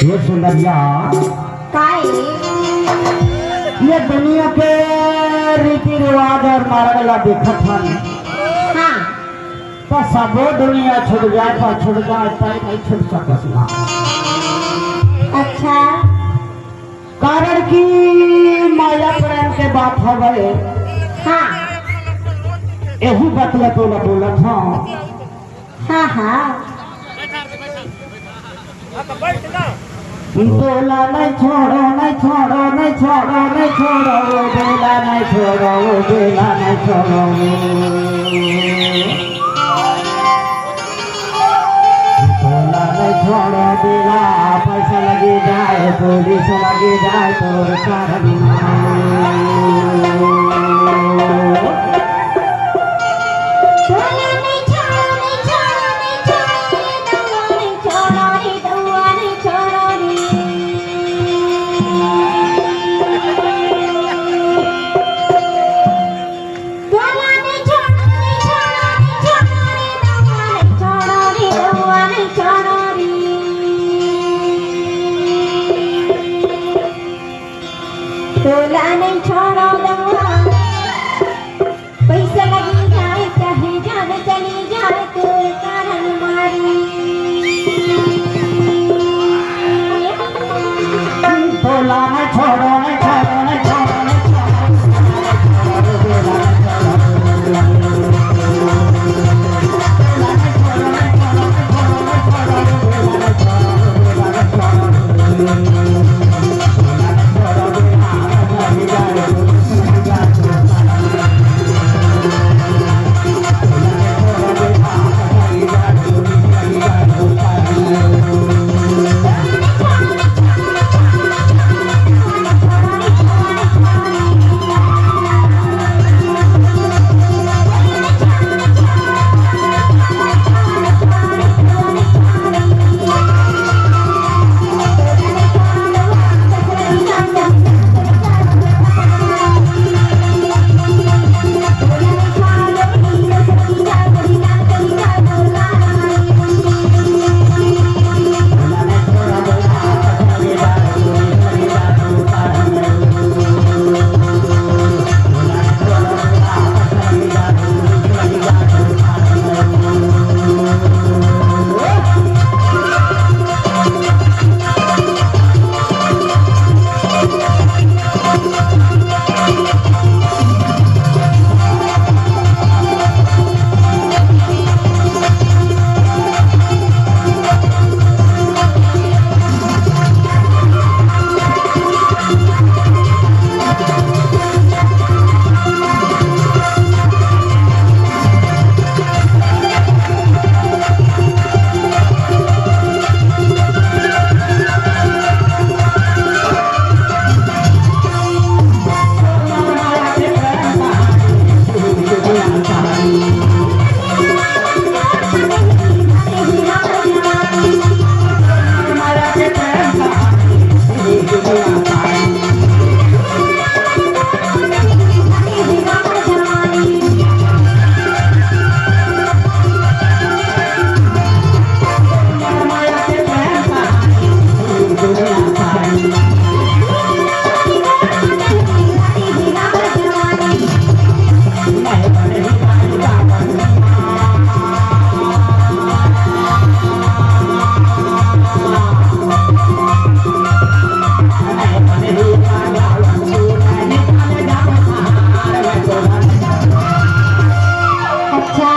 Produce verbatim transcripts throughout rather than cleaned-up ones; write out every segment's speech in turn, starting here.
ये सुंदरिया, काय? ये दुनिया के रीति रिवाज और मार्ग ला देखत हन, हाँ। तो सबो दुनिया छूट जाए, पर छूट जाए, तय नहीं छूट सकस ना। अच्छा। कारण कि माया प्रेम के बात हवे। हाँ। यही बात ला तोला बोलत हूँ। हाँ, हाँ। बोला नहीं छोड़ो, नहीं छोड़ो, नहीं छोड़ो, नहीं छोड़ो, बोला नहीं छोड़ो, बोला नहीं छोड़ो। बोला नहीं छोड़ो, बोला पैसा लगी जाए, पुलिस लगी जाए, तोर कारण। तोला नहीं छोड़ो दवा, पैसा लगी जाए, चाहे जान चली जाए, तोर कारण मारी। तोला नहीं छोड़ो, नहीं छोड़ो, नहीं छोड़ो, नहीं छोड़ो। अच्छा।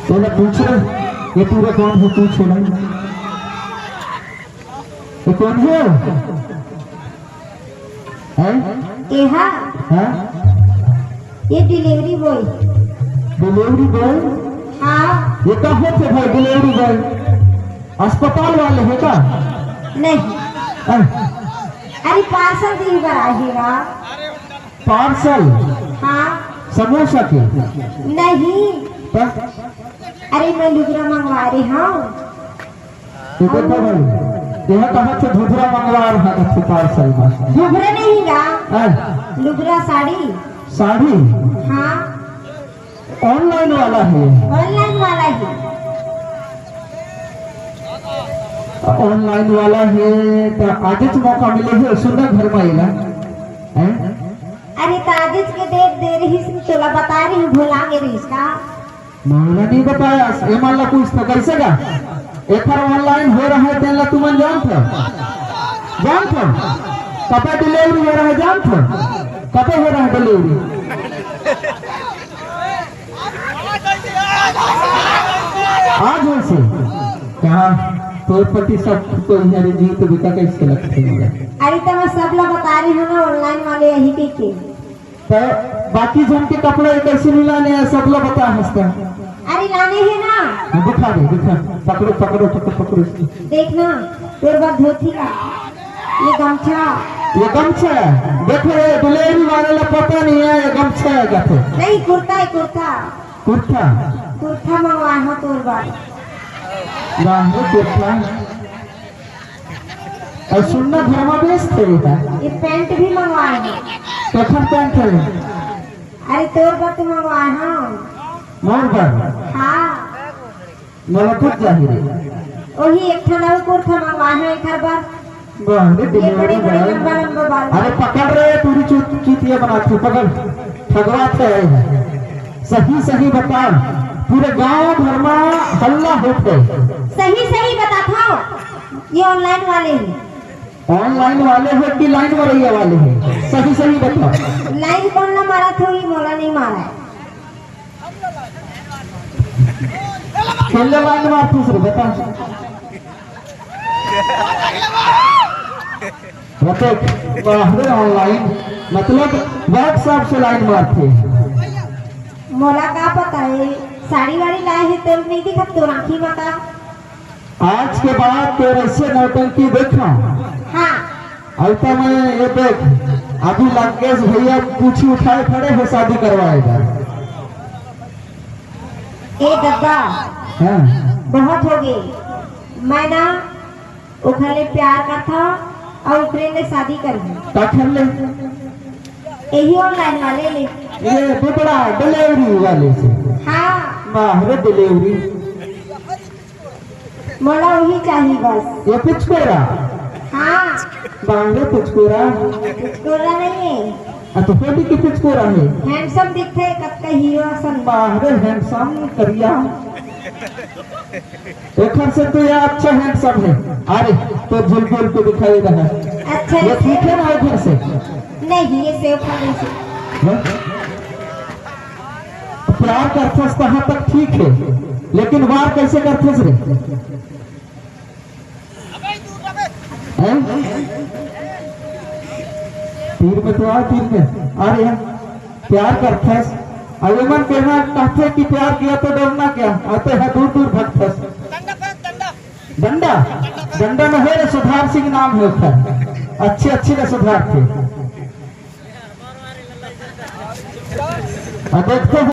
तोला पूछ रे, ये पूरा कौन है? पूछ ना। ये कौन है? हैं? ये हा? हाँ? ये delivery boy। Delivery boy? हाँ। ये कहाँ से भाई delivery boy? अस्पताल वाले हैं का? नहीं। हैं? अरे parcel दे बर आहे गा। Parcel? हाँ। समोसा के? नहीं। तो? अरे मैं लुगरा मंगवा रही हूँ। ये देखो भाई, यह कहाँ से घुघरा मंगवा रहा था parcel में? घुघरा नहीं गा। हैं? लुगरा साड़ी। साड़ी? हाँ। ऑनलाइन वाला हे। ऑनलाइन वाला हे। ऑनलाइन वाला हे, त आजेच मौका मिले हे, सुंदर घर में एला। हैं? अरे, त आजेच के डेट दे रहिस, तोला बता रही हूँ, भुला गे रहिस का? मोला नहीं बताया, एमन ला पूछ तो कैसे का? एखर ऑनलाइन हो रहा है, तेन ला तुमन जानत हो? जानत हो? कतका डिलीवरी हो रहा है, जानत हो? कतका हो रहा है डिलीवरी? आज होइसे? कहाँ? तोर पति सब तो इहाँ रे जीत बेटा कैसे लगथे मोला? अरे, त मैं सब ला बता रही हूँ ना, ऑनलाइन वाले यही के, के। त बाकी झन के कपड़ा कैसे नहीं लाने हैं, सब ला बता हंसता। अरे, लाने हैं ना। हाँ, दिखा दे, दिखा। पकड़ो, पकड़ो, पकड़ो, पकड़ो इसको। देखना, तोर बर धोती ला। ये गमछा। ये गमछा है। देखो, ये डिलीवरी वाले ला पता नहीं है, ये गमछा है, कहते। नहीं, कुर्ता है, कुर्ता। कुर्ता? कुर्ता मंगवाए हो तोर बर। वाह, ये कुर्ता। अउ सुन ना, घर में बेचथे ये। ये पैंट भी मंगवाए हो। कखन पैंट है? अरे, तोर बर तो मंगवाए हो। मोर बर? हाँ। मोला खुद जाही रे। वही एक ठन अउ कुर्ता मंगवा है एकर बर। वाह रे, ये बड़े डिलीवरी बड़े बॉय। लंबा लंबा बाल। अरे पकड़ रे, पूरी चूत-, चूतिया बनाथे, पकड़। ठगवाथे। सही सही बता, पूरे गांव भर में हल्ला होथे। सही सही बताथव, ये ऑनलाइन वाले हैं। ऑनलाइन वाले हो कि लाइन मरैया वाले हो? सही सही बताओ। लाइन कौन ना मारा था, ये मोला नहीं मारा है। खेलने लाइन मारतीस रे बेटा। बता, बाहर ऑनलाइन, मतलब WhatsApp से लाइन मारथे। मोला का पता है, साड़ी वाड़ी लाए है, तेल नहीं दिखत तो राखी मा का। आज के बाद तोर ऐसे नौटंकी देखा। हाँ। अउ त मैं ये देख, अभी लंकेश भैया पूछी उठाए खड़े हैं शादी करवाए बर। ए दद्दा, हाँ। बहुत हो गई। मैं ना ओखर ले प्यार करथा अउ ओकरे ले शादी करहूँ। का कर ले? यही ऑनलाइन वाले ले। ये बेबड़ा डिलीवरी वाले से। हाँ। माहरे डिलीवरी। मोला वही चाहिए बस। ये पिचकोरा? हाँ। बांगड़े पिचकोरा? पिचकोरा नहीं है। अच्छा, होली की पिचकोरा है। हैंडसम दिखथे, कतका हीरो सन। बाहरे हैंडसम करिया। एखर से तो ये अच्छा हैंडसम है। अरे, तो झुलझुल के दिखाई रहा है। अच्छा, ये ठीक है ना एखर से? नहीं, ये सेव खाने से। हाँ? प्यार करथस तहाँ तक ठीक है, लेकिन वार कैसे करथस रे? हैं? तीर में तो आ, तीर में। अरे, प्यार करथस। अब एमन कहना कहथे कि प्यार किया तो डरना क्या? आते हैं दूर दूर भगथस। डंडा? डंडा में है रे, सुधार सिंह नाम है ओकर। अच्छे, अच्छे ने सुधार थे। अब देखते हैं।